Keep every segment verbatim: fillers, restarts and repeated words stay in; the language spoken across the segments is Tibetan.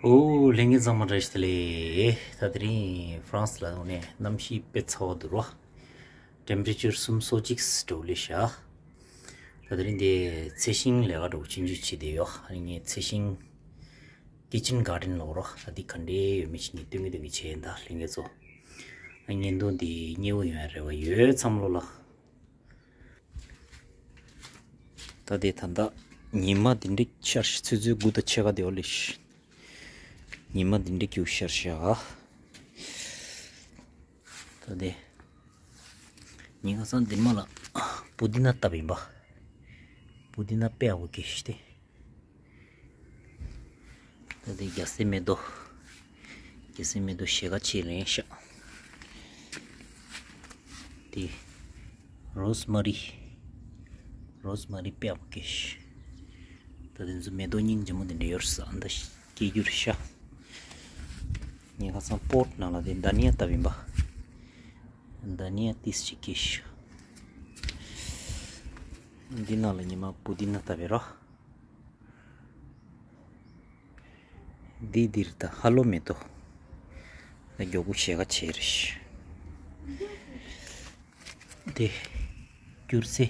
ཨོ། ལྷན་རྒྱས་ཚང་མ་བཀྲ་ཤིས་བདེ་ལེགས། ད་དེ་རིང་ཧྥ་རན་སི་ལ་འོ་ནས་གནམ་གཤིས་དཔེ་ཚ་བ་འདུག་རོ། ཊེམ་པེ་རེ་ཅར་སུམ་སོ་གཅིག་འགྲོ་ལེ་ཤ། ད་དེ་རིང་འདི་ཚལ་ཤིང་ལས་ཀ་འགྲོ་ཆུང་ཆུང་བྱེད་བསྡད་ཡོད། ཨ་ནི་ངས་ཚལ་ཤིང་ཀི་ཅན་གྷར་ཌེན་ལབ་རོ། ད་འདི་ག་འདྲས་ཡོད་མེད་ཅིག་ངས་སྟོན་གི་སྟོན་གི་བྱས་ཡིན། ད་ལྷན་རྒྱས་ཚོ། ཨ། བརྙན་ཐུང་འདི་མཉེས་པོ་ཡོང་ཡ་རེ་བ་ཡོད། བསམ་བློ་ལ། ད་དེ་ད་ལྟ་ཉི་མ་འདི་འདྲ་ཤར་ཤག་ཆུ་ཚོད་དགུ་དང་ཕྱེད་ཀ་དེ་འོ་ལེ་ཤ། ཉི་མ་འདི་འདྲ་ཀྱུ་ཤར་ཤག་ད་དེ་ཉི་མ་སང་འདི་མ་ལ་པུ་དི་ན་བཏབ་ཡིན་པ། པུ་དི་ན་དཔེ་ཡག་པོ་སྐྱེས་ཤག་སྟེ། ད་དེ་རྒྱ་སེ་མེ་ཏོག་རྒྱ་སེ་མེ་ཏོག་ཞལ་ཁ་ཕྱེ་ལེན་ཤག་དེ་རོ་སི་མ་རི། རོ་སི་མ་རི་དཔེ་ཡག་པོ་སྐྱེས་ཤག་ད་དེ་ཚོ་མེ་ཏོག་སྙིང་རྗེ་མོ་དེ་འདྲ་ཡོད་ས་འདི་སྐྱེ་རྒྱུ་རེད་ཤག་ཉི་མ་སང་པོཊ་ནང་ལ་དེ་དྷ་ནི་ཡ་བཏབ་ཡིན་པ། དྷ་ནི་ཡ་ཏིས་ཅིག་སྐྱེས་ཤག་འདི་ནང་ལ་ཉི་མ་པུ་དི་ན་བཏབ་ཡོད་རོ། འདི་འདིར་ད་ཧ་ལོ་མེ་ཏོག་ད་མགྱོགས་པོ་ཞལ་ཁ་ཕྱེ་རེ་ཤག་དེ་སྐྱུར་རྩི།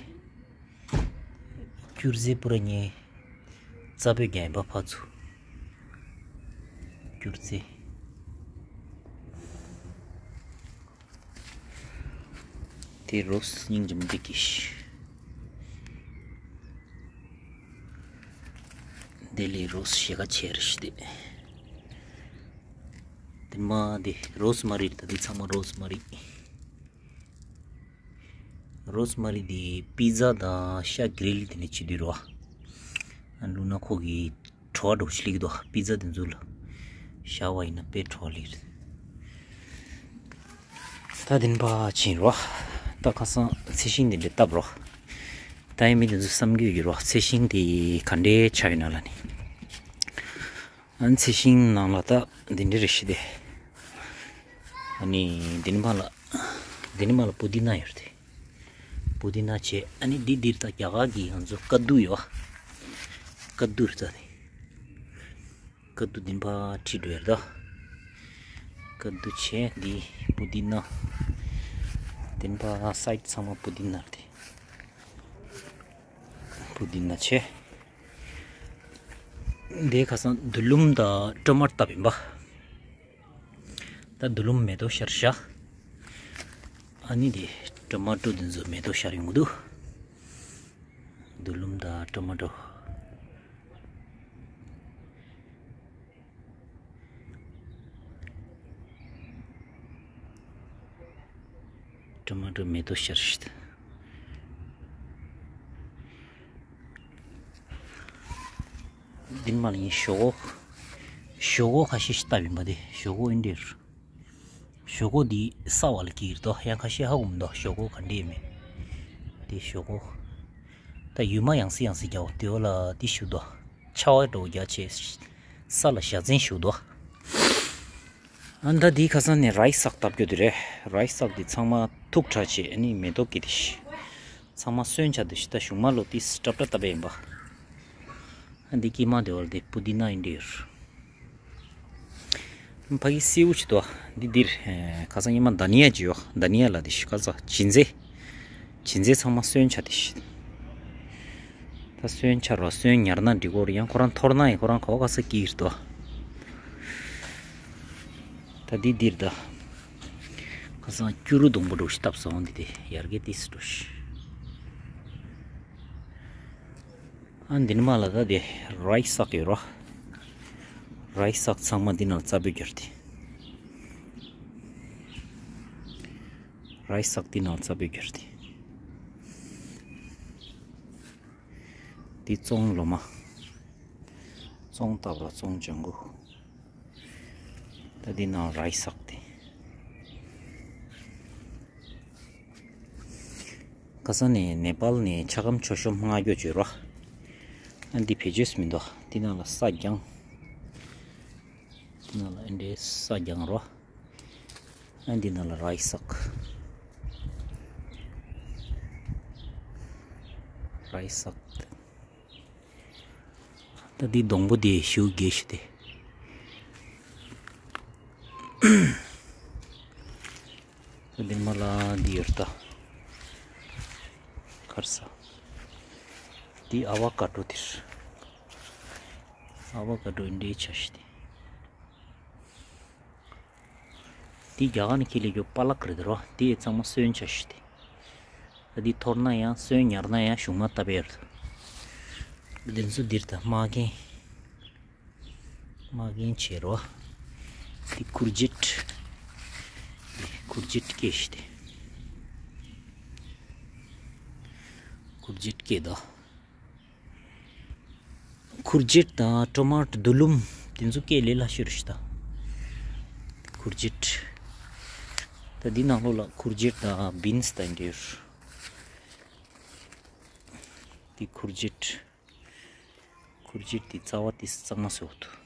སྐྱུར་རྩི་པུ་ར་ཉེ་རྩ་བོད་རྒྱ་ཡན་པ་ཕ་ཚུ། སྐྱུར་རྩི། དེ་རོ་སི་སྙིང་རྗེ་མོ་འདི་སྐྱེས་ཤག་དེ་ལས་རོ་སི་ཞལ་ཁ་ཕྱེ་རེ་ཤག་དེ། དེ་མ་དེ་རོ་སི་མ་རི་རེད། ད་དེ་ཚང་མ་རོ་སི་མ་རི། རོ་སི་མ་རི་དེ་པི་ཛ་དང་ཤ་གྷི་རིལ་དེ་ནས་བྱེད་དུས་རོ། ཨ། བླུགས་ན་ཁོ་གི་བྲོ་བ་འདྲ་པོ་ཞིག་སླེབས་ཀྱི་འདུག་པི་ཛ་དེ་ཚོ་ལ་བཞག་པ་ཡིན་ན་དཔེ་བྲོ་བ་སླེབས་རེད། ད་དེ་ནས་ཕར་ཕྱིན་རོ། ད་ཁ་སང་ཚལ་ཤིང་དེ་འདྲ་བཏབ་རོ། ད་ཡིན་མིན་དེ་ཚོ་བསམ་གྱི་ཡོད་ཀྱི་རོ། ཚལ་ཤིང་དེ་ག་འདྲའི་ཆགས་ཡོད་ན་ལབ་ནས། ཨ་ནི་ཚལ་ཤིང་ནང་ལ་ད་འདི་འདྲ་རེ་ཞིག་དེ། ཨ་ནི་འདི་ནས་མར་ལ། འདི་ནས་མར་ལ་པུ་དི་ན་ཡོད་རེད་དེ། པུ་དི་ན་བྱས། ཨ་ནི་འདི་འདིར་ད་རྒྱ་གར་གྱི་ང་ཚོ་ཀ་དུ་ཡོད་པ། ཀ་དུ་རེད་ད་དེ། ཀ་དུ་འདི་ནས་ཕར་ཁྲིད་འགྲོ་ཡ་རེད་ད། ཀ་དུ་བྱས། འདི་པུ་དི་ན། འདི་ནས་ཕར་སའིཌ་ཚང་མ་པུ་དི་ན་རེད་དེ། པུ་དི་ན་བྱས། འདི་ཁ་སང་དུ་ལུམ་དང་ཊ་མ་ཊོ་བཏབ་ཡིན་པ། ད་དུ་ལུམ་མེ་ཏོག་ཤར་ཤག་ཨ་ནི་དེ་ཊོ་མ་ཊོ་དེ་ཚོ་མེ་ཏོག་ཤར་ཡོང་གི་འདུག་དུ་ལུམ་དང་ཊོ་མ་ཊོ། ཊོ་མ་ཊོ་མེ་ཏོག་ཤར་ཤག་འདི་ནས་མར་ལ་ཡིན། ཞོག་ཁོག་ཞོག་ཁོག་ཁ་ཤས་ཤིག་བཏབ་ཡིན་པ། དེ་ཞོག་ཁོག་ཨེ་འདྲ་རེད། ཞོག་ཁོག་འདི་ས་འོག་ལ་སྐྱེ་གི་རེད་དོ། ཡང་ཁ་ཤས་ཧ་གོ་མི་འདུག་ཞོག་ཁོག་ག་འདྲ་ཡིན་མིན། དེ་ཞོག་ཁོག་ད་ཡུར་མ་ཡང་སེ་ཡང་སེ་རྒྱག་པ་དེ་འོག་ལ་དེ་ཞུགས་འདུག་ཆར་པ་འདྲ་པོ་རྒྱག་བྱས་ས་ལ་བཞའ་ཚན་ཞུགས་འདུག་ཨ། ད་འདི་ཁ་སང་ནས་རའི་སི་སག་བཏབ་རྒྱུ་དེ་རེད། རའི་སི་སག་འདི་ཚང་མ་མཐུག་དྲགས་བྱས། ཨ་ནི་མེ་ཏོག་སྐྱེས་ཏེ་ཤི། ཚང་མ་སོན་ཆ་འདུག་ཤི། ད་གཞུག་མ་ལོ་ཏིས་སྲབ་སྲབ་བཏབ་པ་ཡིན་པ། ཨ། འདི་དཀྱིལ་མ་དེ་བར་དེ་པུ་དི་ན་ཨེ་འདྲ་ཡོད། ཕ་གི་སེའུ་ཅིག་འདུག་འདི་འདིར་ཁ་སང་ཉི་མ་དྷ་ནི་ཡ་ཅིག་ཡོད། དྷ་ནི་ཡ་ལ་དེ་ཤི། ཁ་སང་བྱི་ཙེ། བྱི་ཙེ་ཚང་མ་སོན་ཆ་དེ་ཤི། ད་སོན་ཆ་རོ། སོན་ཉར་ན་འགྲིག་གོ་རེད། ཡང་ཁོ་རང་འཐོར་ན་ཡང་ཁོ་རང་ག་བ་ག་ས་སྐྱེ་གི་རེད་དོ། ད་འདི་འདིར་ད་ཁ་སང་སྐྱུ་རུ་སྡོང་པོ་འདྲ་པོ་ཞིག་བཏབ་སོང་། འདི་དེ་ཡར་རྒྱས་ཏིས་འགྲོ་ཤི། ཨ། འདི་ནས་མར་ལ་ད་དེ་རའི་སི་སག་ཡོད་རོ། རའི་སི་སག་ཚང་མ་འདི་ནང་ལ་རྩ་བོད་རྒྱུ་རེད་དེ། རའི་སི་སག་འདི་ནང་ལ་རྩ་བོད་རྒྱུ་རེད་དེ། འདི་ཙོང་ལོ་མ། ཙོང་བཏབ་རོ། ཙོང་ལྗང་གུ། ད་འདི་ནང་རའི་སི་སག་དེ། ཁ་སང་ནས་ནེ་པཱལ་ནས་ཆ་སྒམ་ཆོ་ཤོམ་མངགས་རྒྱུ་བྱོས་རོ། ཨ། འདི་བེད་སྤྱོད་མི་འདུག་འདི་ནང་ལ་ས་རྒྱང་། འདི་ནང་ལ་ཨེ་འདྲའི་ས་རྒྱང་རོ། ཨ། འདི་ནང་ལ་རའི་སི་སག་རའི་སི་སག་ད་འདི་སྡོང་པོ་དེ་ཞེ་པོ་རྒས་ཤི་སྟེ། འདི་མ་ལ་འདི་ཡོད་ད། གར་ས། འདི་ཨ་བ་ཀ་ཏོ་དེར། ཨ་བ་ཀ་ཏོ་འདྲའི་ཆ་ཞིག་དེ། འདི་རྒྱ་གར་ནས་ཁྱེར་ལས་རྒྱུ་པ་ལག་རེད་རོ། འདི་ཚང་མ་སོན་ཆ་ཞིག་དེ། འདི་འཐོར་ན་ཡང་སོན་ཉར་ན་ཡང་གཞུང་མ་བཏབ་ཡར། འདི་ཚོ་འདིར་ད་མ་རྒན། མ་རྒན་བྱེད་རོ། འདི་ཁུར་ཇེཊ། ཁུར་ཇེཊ་སྐྱེས་ཤི་སྟེ། ཁུར་ཇེཊ་སྐྱེས་དོ། ཁུར་ཇེཊ་དང་ཊོ་མ་ཊོ་རྡོ་ལུམ་དེ་ཚོ་སྐྱེས་ལས་སླ་ཤོས་རེད་ཤི་ད། ཁུར་ཇེཊ། ད་འདི་ནང་ལོགས་ལ་ཁུར་ཇེཊ་དང་བིན་སི་དང་འདྲེར། འདི་ཁུར་ཇེཊ། ཁུར་ཇེཊ་དེ་རྩ་བ་དེ་གཙང་མ་བཟོ་འདུག་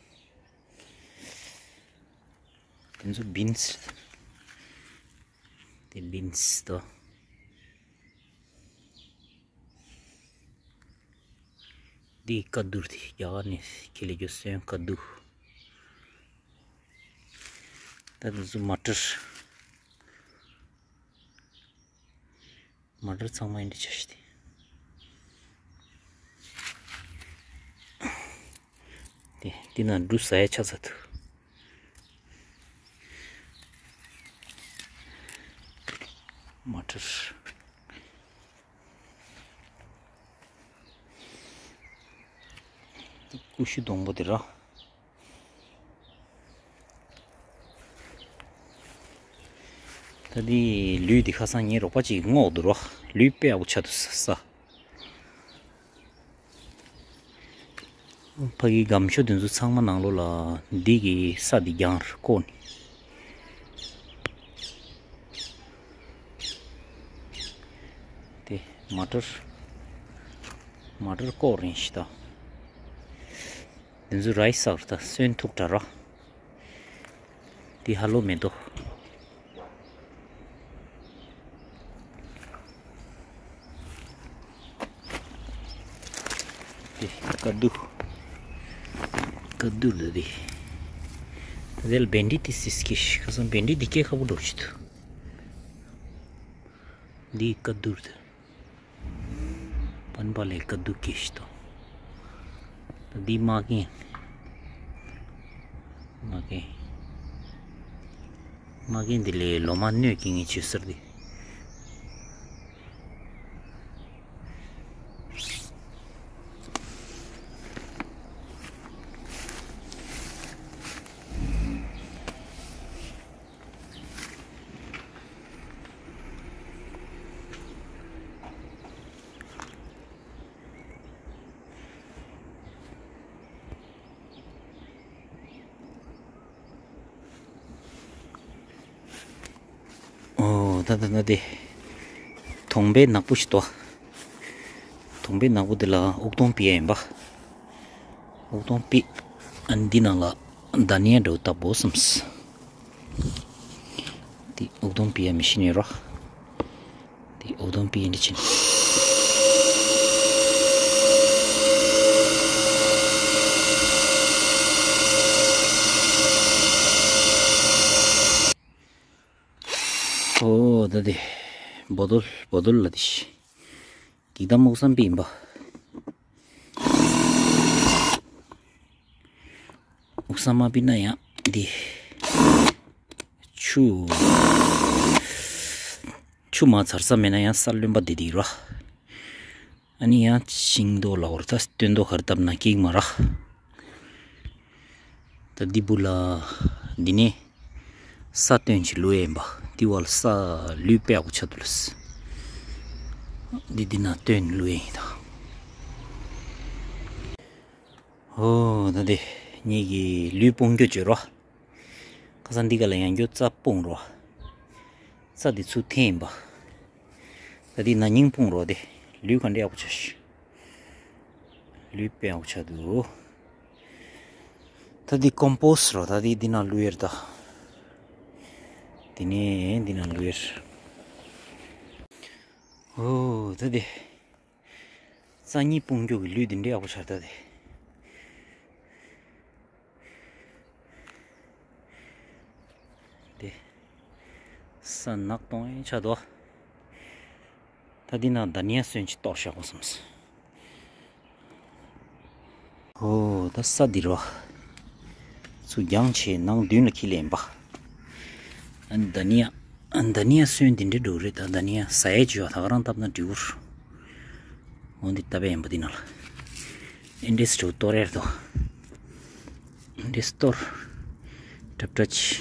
དེ་ཚོ་བིན་སི། དེ་བིན་སི་དོ། འདི་ཀ་དུར་དེ་རྒྱ་གར་ནས་ཁྱེར་ལས་རྒྱུ་སོན་ཀ་དུ། ད་དེ་ཚོ་མ་ཊར། མ་ཊར་ཚང་མ་ཨེ་འདྲ་ཆ་ཞིག་དེ། དེ་དེ་ན་འབྲུ་ཟ་ཡ་ཆ་ཚ་ཐུ། མ་ཊར། ཀུ་ཤུ་སྡོང་པོ་དེ་ར། ད་འདི་ལུད་འདི་ཁ་སང་ངའི་རོགས་པ་ཅིག་སྔོག་འདུག་རོ། ལུད་དཔེ་ཡག་པོ་ཆགས་འདུག་ས། ཕ་གི་སྒམ་ཤོ་དེ་ཚོ་ཚང་མ་ནང་ལོགས་ལ་འདི་གི་ས་འདི་རྒྱང་རེད་བཀོག་ནི། དེ་མ་ཊར། མ་ཊར་བཀོག་རིན་ཤི་ད། དེ་ཚོ་རའི་སི་ཟ་ར་ད་སོན་ཐུག་དྲ་ར། དེ་ཧ་ལོ་མེད་དོ། དེ་ཀ་དུ། ཀ་དུ་ལ་དེ། དེ་ལ་བེན་ཌི་དེ་སིས་ཀི་ཤི་ཁ་སང་བེན་ཌི་དེ་སྐྱེ་ཁ་པོ་འགྲོ་ཆི་དུ། འདི་ཀ་དུར་དུ། པན་པ་ལས་ཀ་དུ་ཀེ་ཤི་དང་། འདི་མ་རྒན། མ་རྒན། མ་རྒན་འདི་ལས་ལོ་མ་སྣོད་ཀྱི་ངེས་ཆོད་ཟེར་འདི། ཨོ་ད་ད་ད་དེ། དོང་པའི་ནག་པོ་ཞིག་ཏོ། དོང་པའི་ནག་པོ་དེ་ལ་འུག་སྟོང་པི་ཡ་ཡིན་པ། འུག་སྟོང་པི། ཨ་ནི་འདི་ནང་ལ་འདི་ནས་འགྲོ་ལྟ་བུ་བསམས། དེ་འུག་སྟོང་པི་ཡ་མི་ཤི་ནས་རོ། དེ་འུག་སྟོང་པི་ཡ་འདི་ཕྱིན། ཨོ་ད་དེ། བོ་དོལ་བོ་དོལ་ལ་དེ་ཤི། གི་ད་མུག་སམ་པི་ཡིན་པ། ཨུག་ས་མ་པི་ན་ཡང་འདི། ཆུ། ཆུ་མ་ཚར་ས་མེད་ན་ཡང་ས་རློན་པ་འདི་འདི་ར། ཨ་ནི་ཡང་ཤིང་ཏོག་ལ་འོར་ད་སྟོན་ཏོག་གར་བཏབ་ན་སྐྱིག་མ་ར། ད་འདི་བུ་ལ། འདི་ནས། ས་སྟོན་ཅིག་ལུས་ཡིན་པ། འདི་བ་ལ་ས་ལུས་དཔེ་ཡག་པོ་ཆགས་འདུག་ལ། འདི་འདི་ན་སྟོན་ལུས་ཡིན་ད། ཨོ་ད་དེ། ངེད་ཀྱི་ལུས་སྤུངས་རྒྱུ་བྱོས་རོ། ཁ་སང་འདི་ག་ལ་ཡང་རྒྱུ་རྩྭ་སྤུངས་རོ། རྩྭ་འདི་ཚུར་འཐེན་ཡིན་པ། ད་འདི་ན་སྙིང་སྤུངས་རོ་དེ། ལུས་ག་འདྲ་ཡག་པོ་ཆགས་ཤི། ལུས་དཔེ་ཡག་པོ་ཆགས་འདུག་ད་འདི་ཀོམ་པོ་སི་རོ། ད་འདི་འདི་ན་ལུས་ཡར་ད། འདི་ནས་འདི་ན་ལུས་ཡར། ཨོ་ད་དེ། རྩྭ་གཉིས་སྤུངས་རྒྱུ་གི་ལུས་འདི་འདྲ་ཡག་པོ་ཆགས་ད་དེ། དེ། ས་ནག་སྟོང་ཡང་ཆ་དོ། ད་འདི་ན་དྷ་ནི་ཡ་སོན་ཅིག་གཏོར་བཞག་གོ་བསམ་སོང་། ཨོ་ད་ས་འདི་རོ། ཚུར་རྒྱང་ཆེ་ནང་མདུན་ལ་ཁྱི་ལེན་པ། ཨ་ནི་དྷ་ནི་ཡ། ཨ་ནི་དྷ་ནི་ཡ་སོན་འདི་འདྲ་འགྲོ་རེད། ད་དྷ་ནི་ཡ་ཟ་ཡས་བྱོས་ད་ག་རང་བཏབ་ན་འགྲིག་གོ། འོ་འདི་ལྟ་བས་ཡིན་པ་འདི་ན་ལ། ཨིན་ཌི་སི་གཏོར་ཡར་དོ། ཨིན་ཌི་སི་གཏོར། གྲབ་གྲ་ཆི།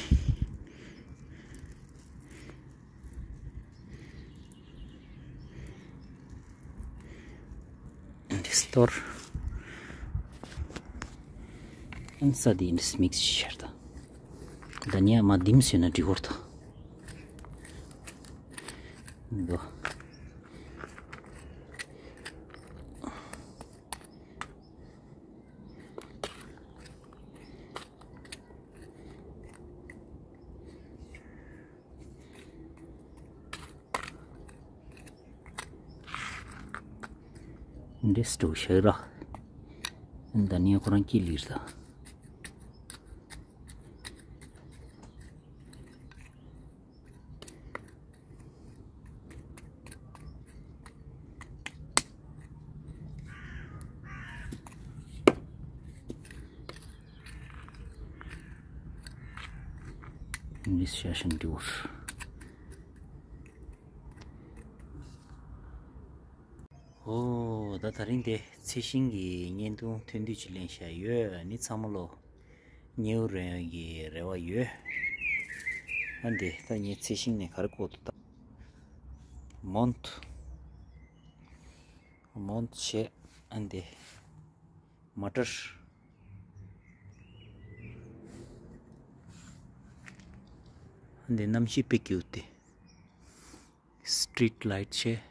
ཨིན་ཌི་སི་གཏོར། ཨིན་ས་དེ་ཨིན་ཌི་སི་མིག་སི་ཤར་དོ། དྷ་ནི་ཡ་མ་ལྡིམ་སོན་ན་འགྲིག་གོ་ད། འདོ། འདྲེས་འགྲོ་ཤེས་ར། ད་ནི་ཁོ་རང་སྐྱིད་ལིར་ད། English session tour. ཨོ་ད་ད་རིང་དེ་ཚེ་ཤིང་གི་བརྙན་ཐུང་ཐུང་ཐུང་ཅིག་ལེན་བཞག་ཡོད། ནི་ཚང་མ་ལོ། ཉེའུ་རེ་ཡོང་གི་རེ་བ་ཡོད། ཨ་འདི་ད་ངས་ཚེ་ཤིང་ནས་ག་རེ་བཀོད་འདུག་ད། མོན་ཐུ། མོན་ཐུ་བྱས། ཨ་འདི། མ་ཊར། ཨ་འདི་གནམ་གཤིས་དཔེ་སྐྱིད་དེ། སི་ཊི་རིཊ་ལའིཊ་བྱས།